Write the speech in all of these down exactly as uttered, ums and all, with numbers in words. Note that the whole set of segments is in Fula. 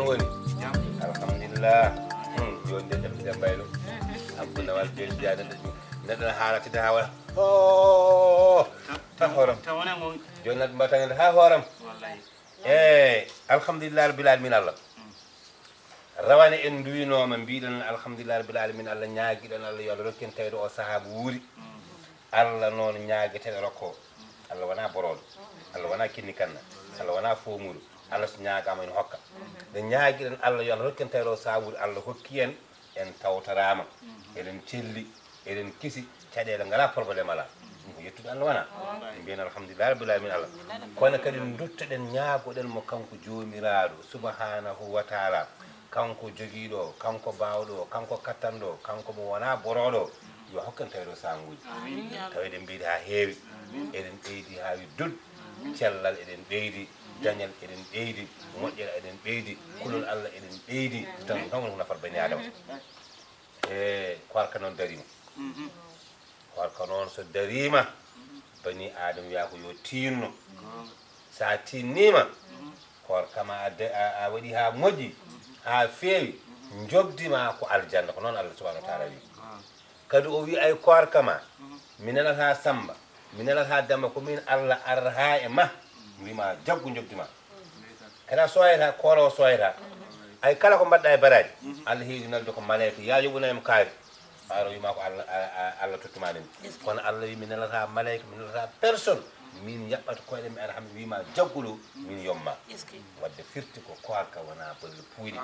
Woni? Alhamdulillah. Hmm, joni de jam jam baylo. Abdou Nawal joni jani de. Neɗɗo ne haalati de ha wala. Oh! Ha hooram. Joni neɗɗo mbatani de ha hooram. Wallahi. Eh, alhamdulillah rabbil alamin Allah. Rawane en duwinooma, mbiɗen alhamdulillah rabbil alamin Allah, ñaagiɗen Allah yo Allah rokku en tawde o sahaa mo wuuri. Allah noon ñaageteɗo rokko. Allah wona borooɗo. Allah wona kinnikanna. Allah wona foomuɗo. Allah so ñaagaama ene hokka. Nde ñaagiɗen Allah yo Allah rokku en tawde o sahaa mo wuuri, Allah hokki en, en tawtoraama. Eɗen celli, eɗen kisi, caɗeele ngalaa, problème alaa. Ɗum ko yettude Allah wona. Mbiyen alhamdulillah rabbil alamin Allah. Kono kadi duttoɗen, ñaagoɗen mo kanko Joomiraaɗo subhanahu wa taala. Kanko jogiiɗo o, kanko baawɗo o, kanko kattanɗo o, kanko mo wonaa borooɗo o, yo hokku en tawde o sahaa mo wuuri. Tawa eɗen ɓeydi haa heewi, eɗen ɓeydi haa wi dud, cellal eɗen ɓeydi, dañal eɗen ɓeydi, moƴƴere eɗen ɓeydi, kulol Allah eɗen ɓeydi, tan ɗum tan woni ko nafata bani Aadama. E koorka noon dariima. Koorka noon so dariima, bani Aadama wiyaa ko yo tiinno. So a tiinniima, koorka ma a de-, a, a waɗi haa moƴƴi, haa feewi, njoɓdi ma ko aljanna, ko noon Allah subhanahu wa taala wi. Kadi o wi ay koorka ma, mi nelataa Samba, mi nelataa Demba, ko min Allah arata e ma, mbima jaggu njoɓdi ma. Kadi a sooyata, kooroowo sooyata. Ay kala ko mbaɗɗa e baraaji, Allah heewi nelde ko maleyka, ya yoɓu nayam kaari. Ɓaaro wima ko Allah, a, a, Allah tottuma ɗum. Kono Allah wi mi nelataa maleyka, mi nelataa personne. Min yaɓɓata koyɗe mi ara hami wima jagguɗo, min yomma. Wadde firti ko koorka wona bolle puuyɗe.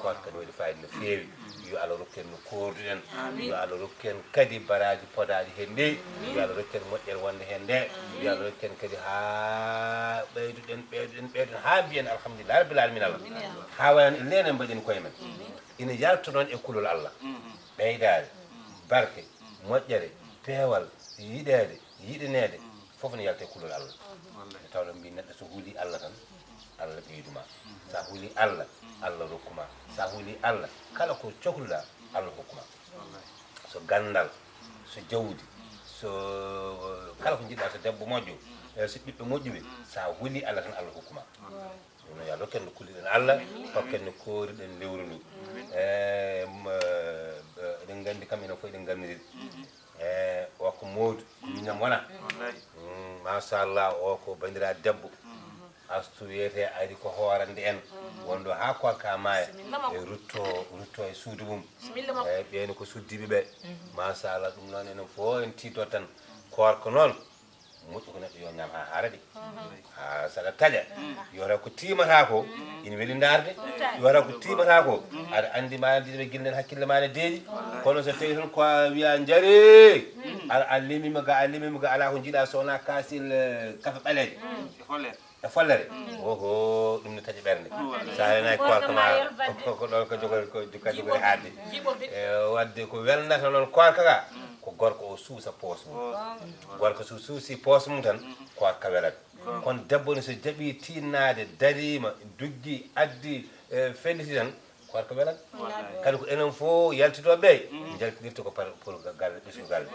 Koorka ne waɗi fayida no feewi. Yo Allah rokken no koorduɗen. Yo Allah rokken kadi baraaji podaaji heen ɗi. Yo Allah rokken moƴƴere wonde heen nde. Yo Allah rokken kadi haa ɓeyduɗen, ɓeyduɗen, ɓeyduɗen haa mbiyen alhamdulillah rabbil alamin Allah. Haa wayan e lenen mbaɗen koye men. Ina yalta noon e kulol Allah. Ɓeydaare, barke, moƴƴere, peewal, yiɗeede, yiɗaneede, fof ne yalta e kulol Allah. Nde tawɗo mbi neɗɗo so huli Allah tan, Allah ɓeydu ma. Sa huli Allah, Allah rokku ma. Sa huli Allah, kala ko cohluɗa, Allah hokku ma. So ganndal, so jawdi, so kala ko njiɗɗa, so debbo moƴƴo, eh, so ɓiɓɓe moƴƴuɓe, sa huli Allah tan, Allah hokku ma. Ɗum noon, yo Allah rokken no kulliɗen Allah, hokken no kooriɗen lewru ndu. E, m-, eh, eɗen nganndi kam, enen fof eɗen nganndiri. E, o ko Moodu, ko miñam wona. Mm, machallah, o ko banndiraaɗo debbo. Astu wiyetee ari ko hoorande en. Wonɗo haa koorka maaya. E rutto, rutto e suudu mum. E ɓeen ko suddiiɓe ɓe. Machallah, ɗum noon enen fof en tiido tan. Koorka noon, moƴƴi ko neɗɗo yo ñaam haa haara de. Haa saɗa taƴa. Yo taw ko tiimata ko, ina weli ndaarde. Yo taw ko tiimata ko, aɗa anndi ma anndi ɓe gillen hakkille ma ne deeƴi. Kono so tawi tan ko a wiya njari, a, a limima ga, a limima ga, alaa ko njiɗa so wonaa kaasil, eh, kafe ɓaleeje. E follere. Oho, ɗum ne taƴi ɓernde. Sa renaki koorka ma, ko, ko ɗon ko jogori, ko jogori, jogori haalde. E, wadde ko welnata noon koorka ga, ko gorko o suusa poos mum. Gorko so suusi poos mum tan, koorka welat. Kono debbo ne so jaɓi tinnaade, dariima, duggi, addi, e, felliti tan, koorka welat. Kadi ko enen fof yaltidooɓe ɓe, njaltinirta ko par, pour ga-, galle, ɓesngu galle.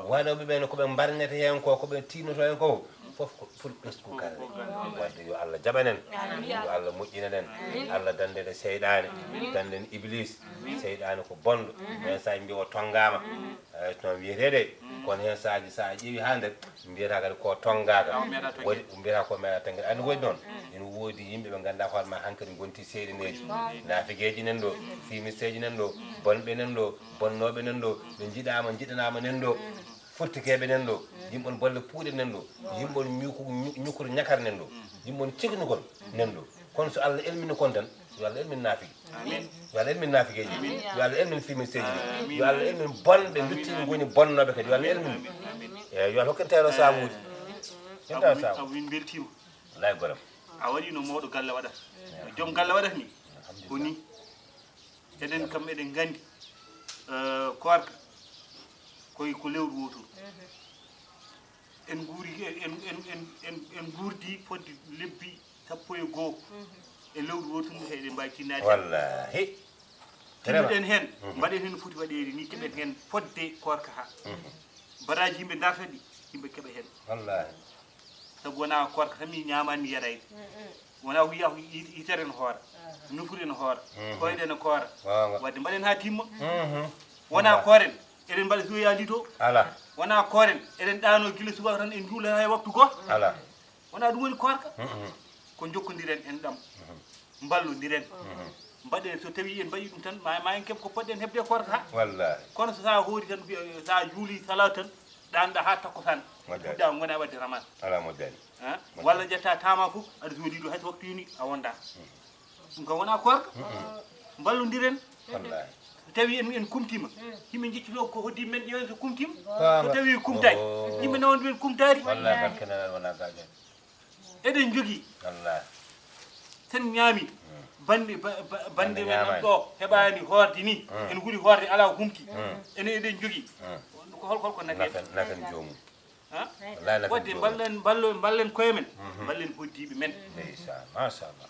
Waɗooɓe ɓe ne ko ɓe mbarnete heen ko, ko ɓe tinnoto heen ko, fof ko pour ɓesngu galle. Wadde yo Allah jaɓan en, yo Allah moƴƴinan en, Allah danden e seyɗaane, danden Iblis. Seyɗaane ko bonɗo. Heen saaji mbiya o tonngaama. Eyi, ko noon wiyetee de. Kono heen saaji, so a ƴeewi haa nder, mbiyata kadi ko tonngaaka. Waɗi, mbiyata ko meeɗa tonngeede. Anndi waɗi noon? Ene woodi yimɓe ɓe ngannduɗaa hoore ma hankadi ngonti seyɗaneeji. Naafigeeji nan ɗo, fiimisteeji nan ɗo, bonɓe nan ɗo, bonnooɓe nan ɗo, ɓe njiɗaama, njiɗanaama nan ɗo, furtikeeɓe nan ɗo, yimɓe on bolle puuɗe nan ɗo, yimɓe on ñuku-, ñu-, ñukuru ñakar nan ɗo, yimɓe on ciknugol nan ɗo. Kono so Allah elmini kon tan, yo Allah elmin naafigi. Yo Allah elmin naafigeeji. Yo Allah elmin fiimisteeji. Yo Allah elmin bonɓe nduttiiɓe ngoni bonnooɓe kadi. Yo Allah elmin. Eeyi, yo Allah hokku en tawde saabuuji. En tawa saabu. Amin, min mbeltiima. Wallaahi goram. A waɗi no mawɗo galle waɗata. No joom galle waɗata ni. Ko ni. Eɗen kam eɗen nganndi, eh, koorka koye ko lewru wooturu. En nguuri, en, en, en, en, en nguurdi fodde lebbi sappo e goo e lewru wooturu ndu, eɗen mbaawi tinnaade. Wallaahi. Tinnoɗen heen, mbaɗen heen no foti waɗeede ni, keɓen heen fodde koorka haa. Baraaji yimɓe darta ɗi, yimɓe keɓa heen. Wallaahi. Sabu wonaa koorka tan mi ñaamaani mi yarayde. Wonaa ko wiya ko yi- yitere no hoora, nofuru no hoora, koyɗe no koora. Waawga. Wadde mbaɗen haa timma. Wonaa kooren eɗen mbaɗa soyaali to. Ala. Wonaa kooren eɗen ɗaano gila subaka tan en juula hay waktu gooto. Ala. Wonaa ɗum woni koorka. Ko jokkondiren en ɗam. Mballondiren. Mbaɗen so tawi en mbaɗi ɗum tan ma ma en keɓ ko poɗɗen heɓde e koorka ha. Wallahi. Kono so sa hoori tan mbiya sa juuli salaat tan ɗanɗa ha takkusaan. Moƴƴani. Puɗɗa ngona wadde ramas. Ala moƴƴani. Ha? Moƴƴani. Walla ƴetta tama fof aɗa jooɗi ɗo hay so waktu yoni a wonda. Ɗum kam wona koorka. Mballondiren. Wallahi. So tawi en en kumtima. Himin jeccito ko hoddi men ƴeewen so kumtima. Faama. So tawi kumtani. Yimɓe nawan men kumtari. Wallahi barke nanal wona gaƴan. Eɗen njogii. Wallahi. Sen ñaami bande ba- ba- bande men nan ɗo heɓaani hoorde ni. En nguri hoorde ala humti. Enen eɗen njogii. Ko hol hol ko nafen nafen joomum. Ha? Wallahi nafen joomum. Wadde mballen mballo mballen koye men. Mballen hoddiiɓe men. Ndeysaan machallah.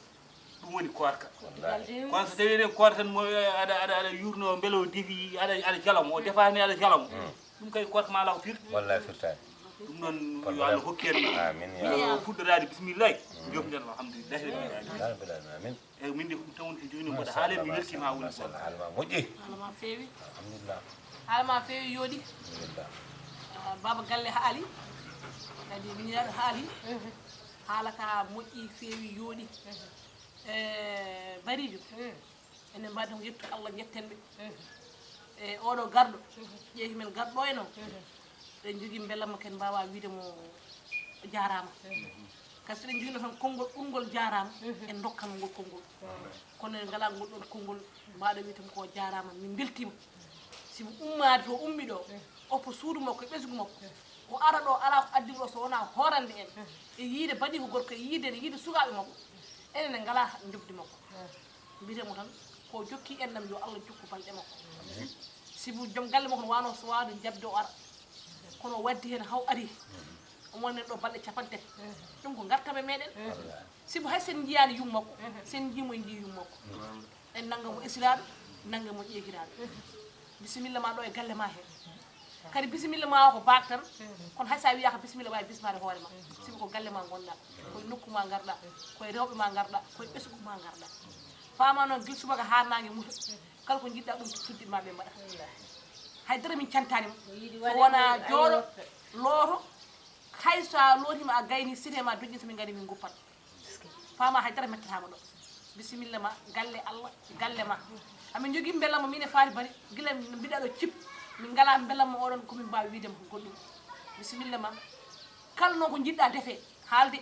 Ɗum woni koorka. Wallahi. Kono so tawi eɗen koorta tan mo aɗa aɗa aɗa yurno mbele o defi aɗa aɗa jala mo o defaani aɗa jala mo. Ɗum kay koorka ma ala ko firti. Wallahi firtaani. Ɗum noon yo Allah hokku en. Amin ya. Yo fuɗɗoraade bisimillahi. Jofndiral alhamdulillahi rabbil alamin. Rabbil alamin amin. Eyyi min de ko ɗum tan woni ko joginoo mboɗo haale mi weltiima ha woni. Machallah haalama moƴƴi. Haalama feewi. Alhamdulillah. Haalama feewi yooɗi. Alhamdulillah. Ah, baaba galle haali. Kadi miñiraɗo haali. Haala ka moƴƴi feewi yooɗi. Eh, barijo. Enen mbaɗi tan ko yettu Allah jetten ɓe. E oɗo garɗo ƴeewi men garɗo e noon. Eɗen njogii mbelamma ken mbawa wiide mo jaarama. Kadi so eɗen njogino tan konngol ɓurngol jaarama en dokkamo ngol konngol. Kono en ngala ngol ɗon konngol mbaɗo wiide tan ko jaarama min beltima. Sibu ummaade to ummi ɗo oppo suudu makko e ɓesgu makko o ara ɗo ala ko addi ɗo so wona horande en e yiide baɗi ko gorko e yiide en yiide sukaɓe makko. Enen en ngala jobdi makko. Mbiyetee mo tan ko jokki enɗam yo Allah jokku balɗe makko. Sibu joom galle makko no wano so wano jabde o ara kono o waddi heen haw ari. Omo wonani ɗo balɗe capanɗe tati. Ɗum ko ngartam e meɗen. Sibu hay sen njiyaani yum makko sen njii mo njii yum makko. En nanga mo esiraɗo nanga mo ƴeekiraɗo. Bisimilla ma ɗo e galle ma he. Kadi bisimilla ma o ko baak tan. Kono hay sa wiyaka bisimilla wawi bismade hoore ma. Sibu ko galle ma gonɗa, koye nokku ma garɗa, koye rewɓe ma garɗa, koye ɓesgu ma garɗa. Fama noon gila subaka ha nangue muta. Kala ko jiɗɗa ɗum suddiɗ ma ɓe mbaɗa. Hay dara min cantani mo. So wona jooɗo looto. Hay sa lootima a gayni site ma dujjin so min gari min guppat. Fama hay dara mettatama ɗo. Bisimilla ma galle Allah galle ma. Amin jogui belamma min e faati bari gila mbiɗa ɗo cip. Min ngala belamma oɗon komin mbawi wiide mo goɗɗum. Bisimilla ma. Kala noon ko jiɗɗa defe haalde.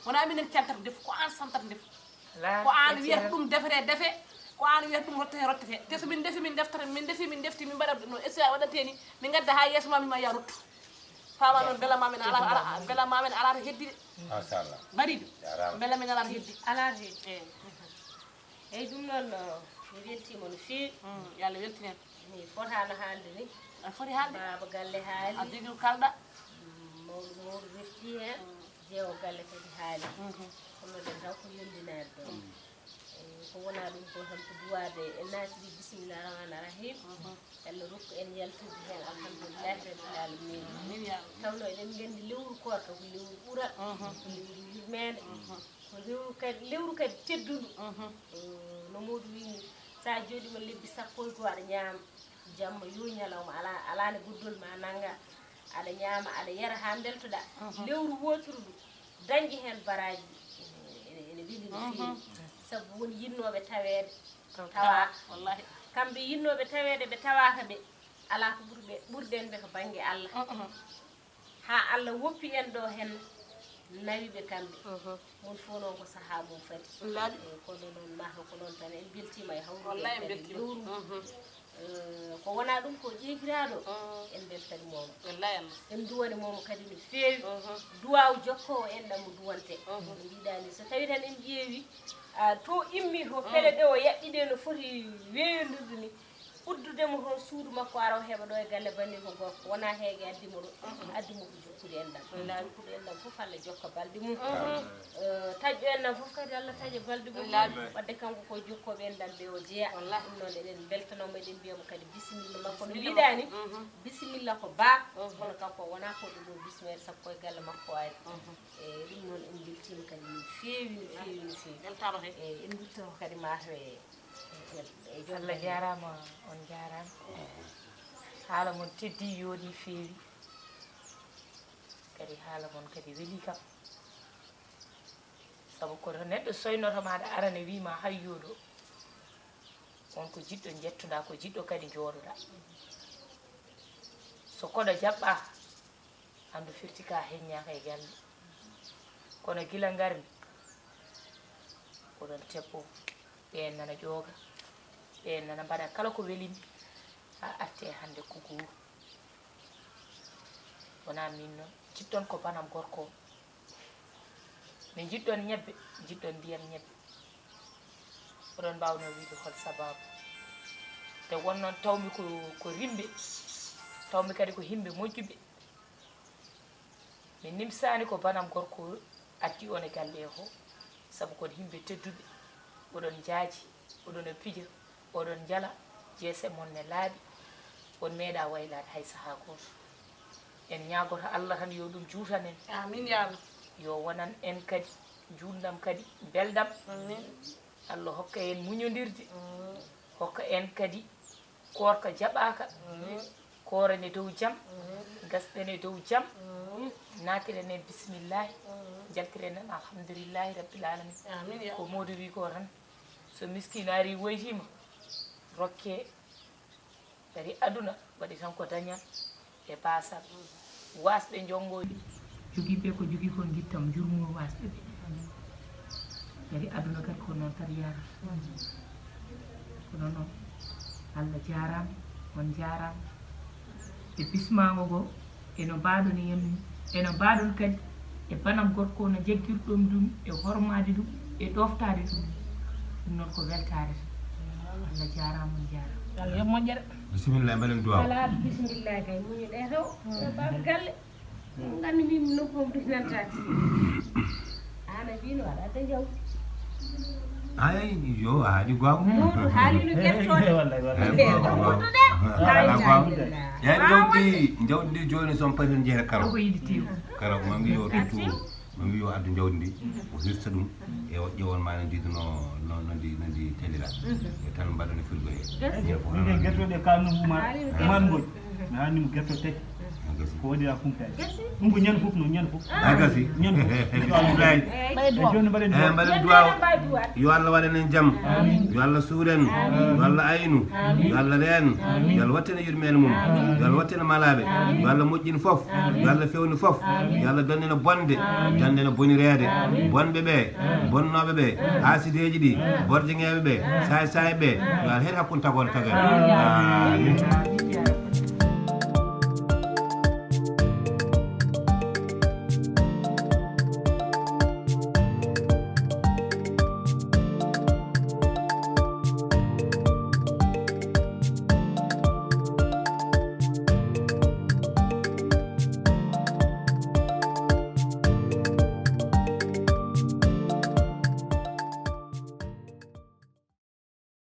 Wona minen cantata defu ko an santata defu. Ko an wiyata ɗum defete defe. Ko an wiyata ɗum rottete rottete te so min defi min deftata min defi min defti min mbaɗa no esi waɗante ni. Min gadda ha yeeso ma min ma ya ruttu. Fama noon belamma min ala ala belamma min ala to heddi de. Machallah. Bariɗo. Jarama. Belamma min ala to heddi. Ala to heddi. Eyyi. Eyyi ɗum noon mi weltima no feewi. Yo Allah weltinen. Mi fotano haalde ni. A foti haalde. Baaba galle haali. A jogui kalɗa. Mawɗo mawɗo refti hen. Jeewo galle kadi haali. Kono ɗen taw ko yondinaade ɗo. Ko wona ɗum ko tan ko duwaade en naatiri bisimilla rahmani rahim. Yalla rokku en yaltude heen alhamdulillahi rabbil alamina. Tawno eɗen nganndi lewru koorka ko lewru ɓural, ko lewru yurmeende, ko lewru kadi lewru kadi teddundu. No Mawdu wiini, so a jooɗiima lebbi sappo e goo aɗa ñaama, jamma yoo ñalawma alaa, alaa ne goddol ma nannga. Aɗa ñaama aɗa yara haa mbeltoɗaa. Lewru wooturu ndu dañƴi heen baraaji ene ene weli no feewi. Sabu won yinnooɓe taweede tawaaka. Kamɓe yinnooɓe taweede ɓe tawaaka ɓe alaa ko ɓuri ɓe ɓurɗen ɓe ko bannge Allah. Haa Allah woppi en ɗo heen nawi ɓe kamɓe. Mon fof noon ko sahaa mum fadi. Kono noon mata ko noon tan en mbeltiima e hawrude en kadi lewru ndu. Ko wona ɗum ko ƴeekiraaɗo en mbeltani mooma. En duwani mooma kadi no feewi. Duwaaw jokkoowo en ɗam mo duwante no mbiɗaa ni so tawi tan en ƴeewi to immi to pele ɗe o yaɓɓi ɗe no foti weeyondirde ni. Uddude mo toon suudu makko, ara o heɓa ɗo e galle banndiko gorko, wona heege addi mo ɗo, addi mo ko jokkude enɗam. Jokkude enɗam fof, Allah jokka balɗe mum. Eh, taƴɗo enɗam fof kadi, Allah taƴa balɗe mum. Wadde kanko ko jokkooɓe enɗam ɓe o jeya. Ɗum noon eɗen mbeltanooma, eɗen mbiya mo kadi bisimilla makko. No mbiɗaa ni, bisimilla ko baa, kono kanko wona ko ɗum ɗo bismeede, sabu ko e galle makko o ari. E ɗum noon en mbeltiima kadi no feewi, no feewi, no feewi. Weltaama kadi. E en nduttoro kadi maa to e, e, e, e joom Allah galle. Jaaraama, on jaaraama. Haala mon teddi, yooɗi, feewi. Kadi haala mon kadi weli kam. Sabu ko to neɗɗo soynoto ma aɗa arana wiima hay yooɗo. On ko jiɗɗo njettuɗaa, ko jiɗɗo kadi njooɗoɗaa. So koɗo jaɓɓaa, anndu firti ka heññaaka e galle. Kono gila ngarmi, oɗon teppo, ɓeen nana ƴooga, ɓeen nana mbaɗa kala ko welimi, haa artee hannde ko gooru. Wonaa miin noon, jiɗɗon ko banam gorko o. Nde njiɗɗon ñebbe, njiɗɗon ndiyam ñebbe. Oɗon mbaawnoo wiyde hol sabaabu? Nde wonnoon tawmi ko, ko rimɓe, tawmi kadi ko yimɓe moƴƴuɓe. Mi nimsaani ko banam gorko addi on e galle he o, sabu kon yimɓe tedduɓe. Oɗon njaaji, oɗon pija, oɗon njala, jeese mon ne laaɓi. On meeɗaa waylaade hay sahaa gooto. En ñaagoto Allah tan yo ɗum juutan en. Amiin, yaa Allah. Yo wonan en kadi njuulndam kadi belɗam. Amiin. Allah hokka en muñondirde. Amiin. Hokka en kadi koorka jaɓaaka. Amiin. Kooren e dow jam, ngasɗen e dow jam, naatiren en bismillaahi, njaltiren en alhamdulillaahi rabbil aalamiin. Amiin, yaa. Ko Moodu wi ko tan, so miskiino ari woytiima, rokke kadi aduna waɗi tan ko dañal e baasal. Waasɓe njonngo. Jogiiɓe ko jogii ko ngittam jurmo waasɓe ɓe. Kadi aduna kadi ko noon kadi yaarata. Kono noon, Allah jaaraama, on njaaraama. E bismaango ngo, eno mbaaɗon e yam, eno mbaaɗon kadi e banam gorko no jaggirɗon ɗum, e hormaade ɗum, e ɗooftaade ɗum. Ɗum noon ko weltaare tan. Allah jaaraama, on njaaraama. Yo Allah yoɓ moƴƴere. Bisimilla, mbaɗen duwaaw. Alaa, bisimilla kay, muñu ɗe taw. Yo baaba galle. Nganndi min nokku mum ɗum nanta. Aan a mbino aɗa adda jawdi. Ay, yo, a haali goonga. Moodu haali no gertoɗe. Wallahi, wallahi. Ay, goonga, goonga. Toppito de. Ala goonga. Eyi, jawdi, jawdi ndi jooni so on payi tan jeere karaw. Ko yiɗi tew. Karaw, ma mbi yo addu, ma mbi yo addu jawdi ndi. O hirsa ɗum. E o ƴeewon ma no ndi no, no, no ndi, no ndi tellira. E tan mbaɗa no firgo he. Gasi. Ñande fof min tan gertoɗe ka no ma, man ngoy. Mi haali mo gerto tati. Ko waɗira kumtaade. Ɗum ko ñande fof, no ñande fof. A gasi. Ñande fof. Bisimilla. Eyi, jooni mbaɗen duwaaw. Eyi, mbaɗen duwaaw. Yo Allah waɗan en jam. Amiin. Yo Allah suur en. Amiin. Yo Allah aynu. Amiin. Yo Allah reen. Amiin. Yo Allah wattan en yurmeende mum. Amiin. Yo Allah wattan en malaaɓe. Amiin. Yo Allah moƴƴin fof. Amiin. Yo Allah fewnu fof. Amiin. Yo Allah dandu en bonde. Amiin. Dandu en bonireede. Amiin. Bonɓe ɓe, amiin, bonnooɓe ɓe, amiin, haasideeji ɗi, amiin, borjeŋeeɓe ɓe, amiin, saay-saay ɓe, amiin, yo Allah heɗ hakkunde tagoore tagare. Amiin. Amiin.